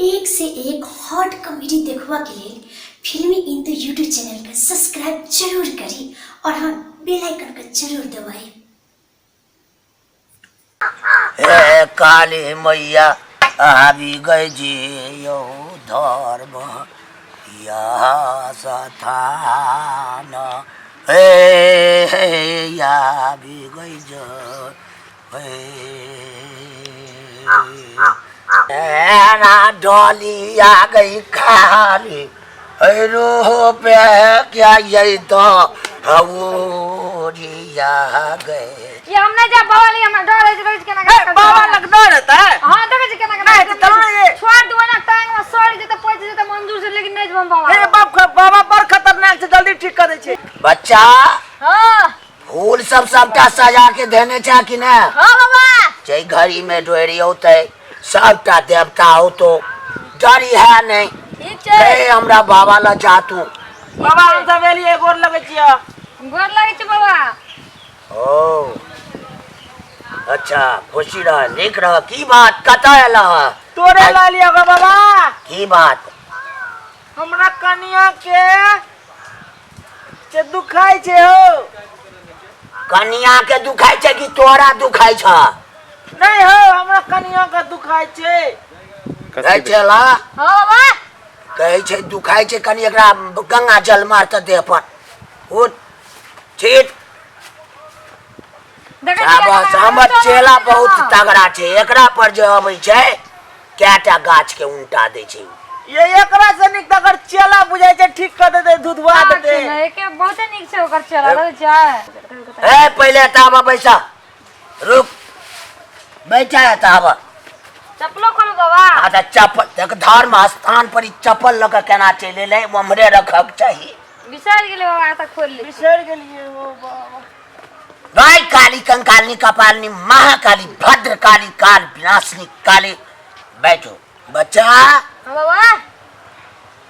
एक से एक hot comedy देखबा के लेल फिल्मी इंदु यूट्यूब चैनल के सब्सक्राइब जरूर करी और हाँ बेल आइकन के जरूर दबाई। हे काली मैया आबि गई जी यौ धर्म या स्थान हे हे आबि गई जो हे ना डोलिया गई खाली रोपे क्या ये तो हवोरिया गए। ये हम नहीं जा बाबा लिए, हमरा डर होइ छै, देखै छी केना केना। ए, बाबा लग डर हेतै? हां, देखै छी केना केना। नहि, तऽ चलू ने ये। छोड़ देबै ना, टांग में सड़ जेतै, पचि जेतै मंजूर से, लेकिन नहीं जेबै हम बाबा। हे बाप, बाबा बड़ खतरनाक छै, जल्दी ठीक कर दै छै। बच्चा। हां। फूल सब सबटा सजा के देने छा कि ना? हां बाबा। जै घड़ी में डोरी औतै सबटा देवता औतो, डरी है नहीं। ठीक छै। हे हमरा बाबा ला जा तू। बाबा, हम सब एलियै, गोर लगै छियै। गोर लगै छै बाबा। ओ अच्छा, खुशी रह, नीक रह। की बात, कतऽ एल? तोरे ला लिया गो बाबा। की बात? हमरा कनिया के से दुखाइ छै हो। कनिया के दुखाइ छै कि तोरा दुखाइ छ? नहीं हो, हमरा कनिया के दुखाइ छै। कहै छै ला। हां बाबा। कहै छै दुखाइ छै, कनि एकरा गंगा जल मारतऽ देह पर। उठ, ठीक। देखै छी शाबाश, केना। हमर चेला बहुत तगड़ा छै, एकरा पर जे अबै छै कएटा गाछ के उनटा दै छै। ये एकरा से नीक तऽ अगर चेला बुझाइ छै ठीक कऽ देतै, धुधुआ देतै। एके बहुते नीक छै ओकर चेला, देखै छियै? ए पहिले एतऽ आबऽ, बैसा, रुक, बैठा एतऽ आबऽ। चप्पलो खोलू बाबा। हाँ तऽ चप्पल देख, धर्म स्थान पर ई चप्पल लऽ कऽ केना चलि एलै? ओम्हरे रखक चाही। बिसरि गेलै बाबा, एतऽ खोलि लै छी। बिसरि गेलियै ओ बाबा। भाई काली कंकालिनी कपालिनी महाकाली भद्र काली काल विनाशिनी काली, बैठो बच्चा। हाँ बाबा।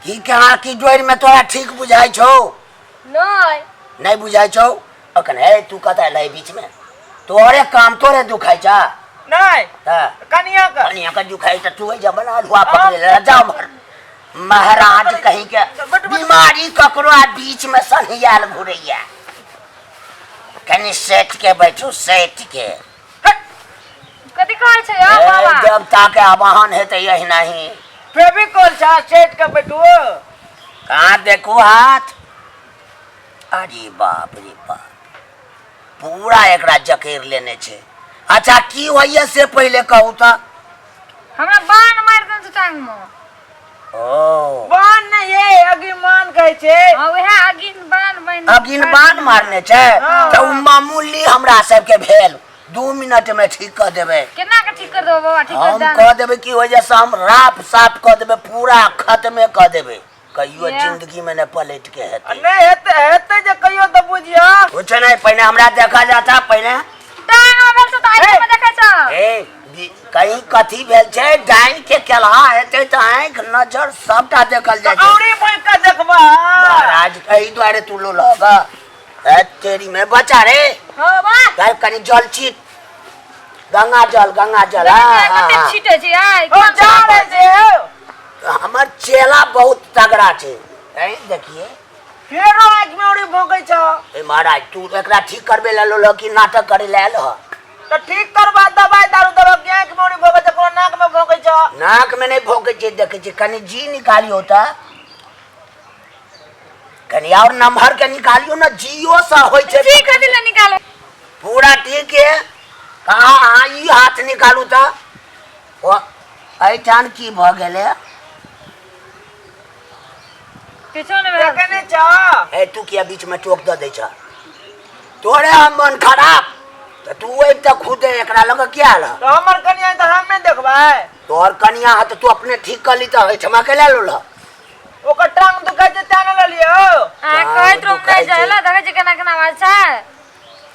की केना की जोड़ि में तोरा ठीक बुझाइ छौ? नहीं। नहीं बुझाइ छौ अखन? हे तू कतऽ एलही बीच में? तोरे काम तोरे दुखाइ छ? नहीं। हाँ। कनिया के। कनिया के दुखाइ त तू जब बना लुआ पकड़े ले जा उम्हर। महाराज कहीं के बीमारी ककरो आ बीच में सन्हियाल घुरैया। कनि सेट के बैठू, सेट के। कथी कहै छै यौ ए, बाबा? देवता के आवाहन हेतै एहिना ही। फेविकॉल छा, सेट के बैठू। कहाँ देखू हाथ? अरे बाप रे बाप, पूरा एकरा जकेर लेने छै। अच्छा, की होइए से पहिले कहू तऽ। हमरा बाण मारि देने छै टांग मे। ओ बाण नहि ये, अग्निमान कहै छै। हाँ, वएह अगिन बाण बनि। अगिन बाण मारने छै? हाँ। तऽ ओ मामूली हमरा सबके भेल, 2 मिनट में ठीक कऽ देबै। केना के ठीक कर देबो बाबा? ठीक कर हम दे। कऽ देबै की वजह से हम राफ साफ कऽ देबै, पूरा खत्मे कऽ देबै, कहियो जिंदगी में नहि पलट के आ हेतै। नहि हेतै, हेतै जे कहियो तऽ बुझियौ। कुछ नहीं, पहिने हमरा देखा जाता पहिने। टांग मे भेल छौ तऽ आँखि मे देखै छौ? ए कहीं कथी भेल छै, डाइन के केलहा हेतै तऽ आँखि नजर सबटा देखल जाइ छै। औरी बोल के देखबा। महाराज, एहि दुआरे तू लो लग ए तेरी में बचा रे। हाँ बाबा। चल कनी जल छीट, गंगा जल, गंगा जल। हाँ, हाँ, कते हाँ। छीटै छै आइ। ओ जा रहे छै हो। हमर चेला बहुत तगड़ा छै। ऐं देखिए। फेरो आँखि में औरी भोंकै छौ। ए महाराज, तू एकरा ठीक करबे ला लो कि नाटक करे ला आयल ह? तऽ ठीक करबा दवाई दारू देबा कि आँखि में औरी भोंकै छौ, कोनो नाक में भोंकै छौ? नाक में नहीं भोंकै छै, देखै छै। कनी जी निकालियो तऽ, कनी और नमहर के निकालियो ने, जियो से होइ छै। जी कथी लए निकालो? पूरा ठीक है कहाँ? अहाँ ई हाथ निकालू तऽ ओ एहिठाम की भऽ गेलै? किछो नहि भेल। देखै नहि छौ? ए तू किया बीच में टोक दऽ दै छ? तोरे हम मन खराब तऽ तू अबि तऽ खुदे एकरा लग किया आयल? तऽ हमर कनिया तऽ हम नहि देखबै? तोहर कनिया है तऽ तू अपने ठीक कऽ ली, तऽ एहिठमा के लए लेलह? ओकर टांग दुखाइ छै तें ने ललियौ। अहाँ कहैत रहू नहि जाइ लए, देखै छी केना केना आवाज छै।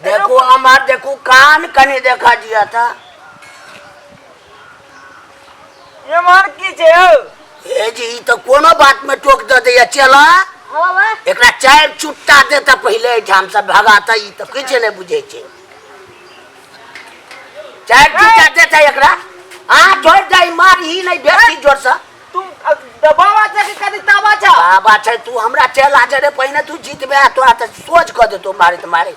देखू हमार, देखू कान कनि देखा जिया तऽ। एम्हर की छै हौ? ए जी, ई तऽ कोनो बात में टोक दऽ दैया चला। हाँ बाबा। एकरा चारि चुट्टा देता पहिले एहिठाम से भगाता, ई तऽ किछु नहि बुझै छै। चारि चुट्टा देता एकरा। आ छोड़ि दे, मार ही नहि बेसी जोर से। तू तऽ बाबा छै कि कथी ताबा छै? बाबा छै। तू हमरा चल आ रे, पहिने तू जीतबे आ तोरा तऽ सोच कऽ देतो मारैत मारैत।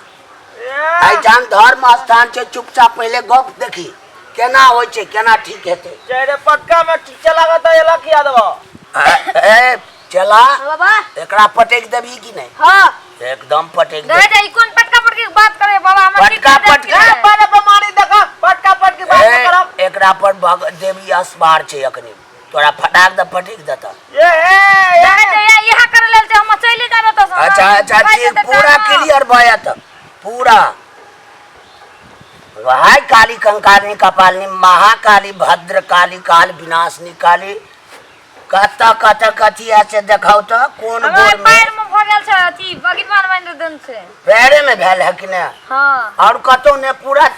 एहिठाम धर्म स्थान छै, चुपचाप पहिले गप देखी केना होइ छै, केना ठीक हेतै। रे पटका में चला तऽ एला किया देबो? ए चला। हाँ बाबा। एकरा पटकि देबही कि नहि? हाँ। एकदम पटकि नहीं देबही। नहीं, कोन पटका पटकी के बात करे बाबा? हमरा ठीक पटका कर देत पटकी। कि नहीं? पहले बीमारी देखा, पटका पटकी बात ए, करब। एकरा पर भग देवी असवार छै, अखनी तोरा फटाक दे पटकि देता। ए ए। नहीं तो यहाँ करे लेल छै, हम चलि जाबे तो। अच्छा अच्छा, ठीक, पूरा क्लियर भऽ जायत पूरा। वहाय काली कंकालिनी कपालिनी महाकाली भद्र काली काल विनाशनी काली, कतऽ कतऽ कथी है से देखाउ तऽ, कोन हमरा गोर में? पैर में भऽ गेल छै अथी, बगिनवान बनि देन छै। पैरे में भेल है कि ने? हाँ। और कतौ ने पूरा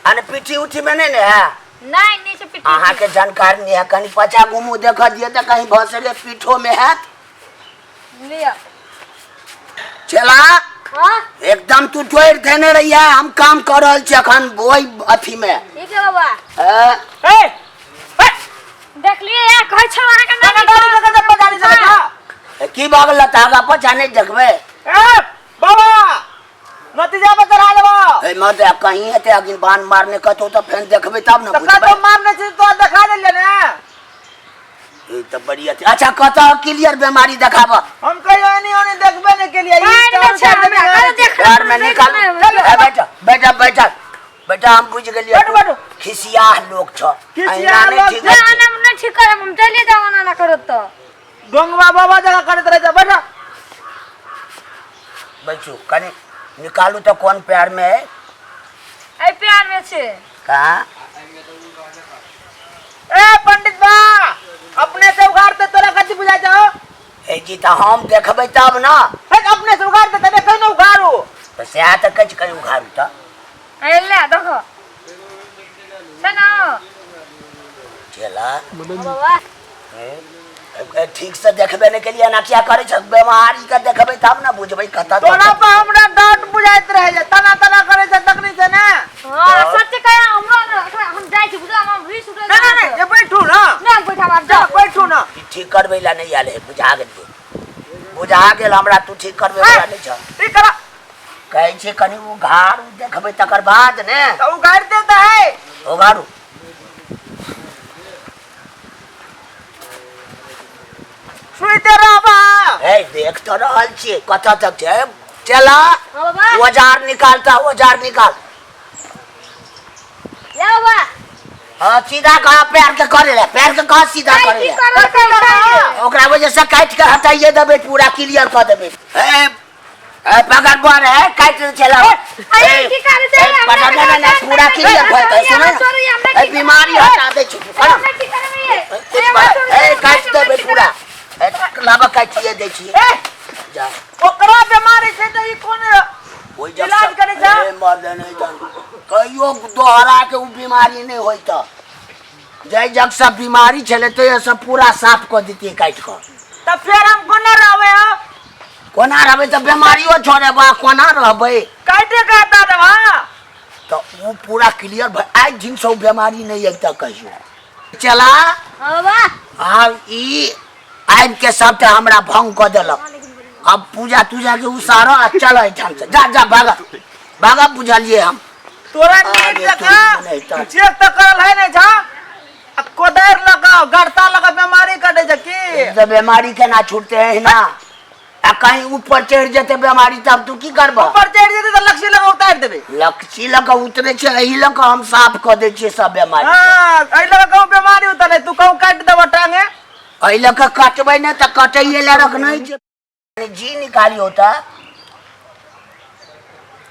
अने पीठी उठी में नहीं ने है? नहीं, नीचे पीठी। अहाँके जानकारी नहीं है, कनी पचा घुमू देख दिए तऽ कहीं भऽ सके पीठो में हैत। लिअ। चला। हाँ। एकदम तू जोड़ि देने रहिया, हम काम कऽ रहल छी अखन ओहि अथी में। ठीक है बाबा। ए, ए ए। देखलिए यार, कहै छौ अहाँके गाड़ी नहीं। लगा दे, गाड़ी लगा। की भऽ गेल? तऽ आगाँ पाछाँ नहि देखबै? ए बाबा, नतीजा पर चढ़ा देबो। ए मर्द, कहीं हेतै अगिन बान मारने कतौ तऽ फेर देखबै तब ने तऽ बुझबै। कतौ मारने छी तो देखा देलियै ने। ई तऽ बड़ी अथी। अच्छा, कतऽ क्लियर बीमारी देखाबऽ। हम कहियो एनी ओनी देखबे नहि केलियै। ई पैर में चारू छै साइड हमरा, में कतौ देख। घर में निकाल। ए, बैठ बैठ बैठ बेटा, हम बुझि गेलियै। बैठू, बैठू। खिसियाह लोक छ। खिसियाह अहिना नहि लोक ठीक ना होइ छै। ना, नहि ठीक करब, हम चलि जाउ, एना ना करत तऽ। डोंगवा बाबा जगह करैत रहै छै, बैठ। बैठू, कनि निकालू तऽ कोन पैर में है। एहि प्यार में छै। कहाँ? ए पंडित बा, अपने से उघाड़ते तोरा कथी बुझाइ छौ? ए जी, तऽ हम देखबै तब ने। हे, अपने से उघाड़ते तबे कहीं ने उघाड़ू। तऽ सएह तऽ कहै छी, कनि उघारू तऽ। ए ले देखो छै ना। चला। बाबा। ए, ठीक से देखबे नहि केलियै, एना किया करै छ? बीमारी के देखबै तब ने बुझबै कतऽ। तोरा पर हमरा डांट बुझाइत रहे जे तना तना करे छै, तखनी से ने। हाँ, सच कहे हमरो ने, हम जाइ छी बुझला, हम भी सुतल। नहीं नहीं नहीं, ये बैठू ना। नहीं बैठा, आब जाओ। बैठू ना। ई ठीक करबै लए नहि आयल है, बुझा गेलियै, बुझा गेल हमरा, तू ठीक करबै वाला नहि छ। ठीक करा। कहै छै कनि उघारू देखबै तकर बाद ने। तो उघाड़ देता है। उघारू। सुनते रहबा। हे, देख तऽ रहल छियै कतऽ तक छै। चला। हाँ बाबा। औजार निकालता, औजार निकाल। ले बाबा। हाँ, सीधा कहा पैर के करे ले, पैर के कहा सीधा करे की ले। करल छै? ओकरा वजह से काटि के हटाइए देबै, पूरा क्लियर कऽ देबै। ए ए, पकड़ पर है, काटि दे चला। अरे, की करै छै? हमरा पकड़ ले ना, पूरा क्लियर भऽ जेतै। सुन, ए बीमारी हटा दै छी। हमरा की करबै? कुछ बात, ए काटि देबै पूरा। ए लाबा, काटिए दै छियै। ए। जा। ओकरा बीमारी छै तऽ ई कोन ओहि जब इलाज करै छै? ए मर्द, नहि जान कहियो दोहरा के ओ बीमारी नहि होय, तऽ जाहि जग सब बीमारी छलै तै सब पूरा साफ कऽ दितियै काटि कऽ। तऽ फेर हम कोना रहबै हो? कोना रहबै तऽ बीमारियो छोड़ेबा, कोना रहबै? काटे के हटा देबा। तऽ ओ पूरा क्लियर भऽ आइ दिनसँ ओ बीमारी नहि अबितऽ कहियो। चला। हाँ बाबा। आब ई आबि के सबटा हमरा भंग कऽ देलक। अब पूजा तूजा के उसारो आ चल एहिठाम से, जा जा, भागा भागा, बुझलियै हम। तोरा आगे नीक तू जकाँ नहि तऽ। चेक तऽ करल है नहि छा, आ कोदारि लऽ कऽ गड़ता लऽ कऽ बेमारी कटै छै की? तऽ बीमारी केना छूटते है ना? आ कहीं ऊपर चढ़ि जेतै बीमारी तब तू की करबह? ऊपर चढ़ि जेतै तऽ लक्ष्य लऽ कऽ उतारि देबै। लक्षी लऽ कऽ उतरे छै, एहि लऽ कऽ हम साफ कऽ दै छियै सब बीमारी। हँ, एहि लऽ कऽ कहूँ बेमारी उतरलै, तू कहूँ काटि देबऽ टांगे। एहि लऽ कऽ कटबै नहि तऽ कटैए लए रखने छै। जी निकालियौ तऽ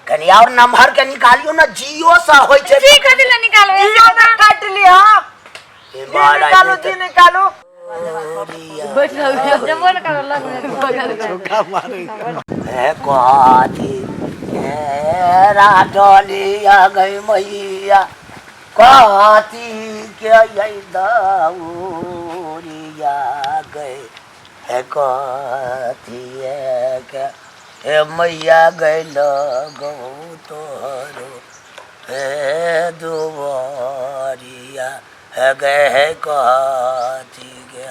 कनि आओर नमहर के निकालियौ ने, जियो सँ होइ छै। जी कथी लए निकालबै? जियो ने काटि लिहऽ। ए जी महाराज, निकालू। नहि जी निकालू। जबो ने करल लगबै। हे कथी हे राजलिया गई मैया, कथी के अइ दौरिया गई, हे कथी के हे मैया गई लगौ तोहरो हे दुआरिया, हे गए हे कथी के।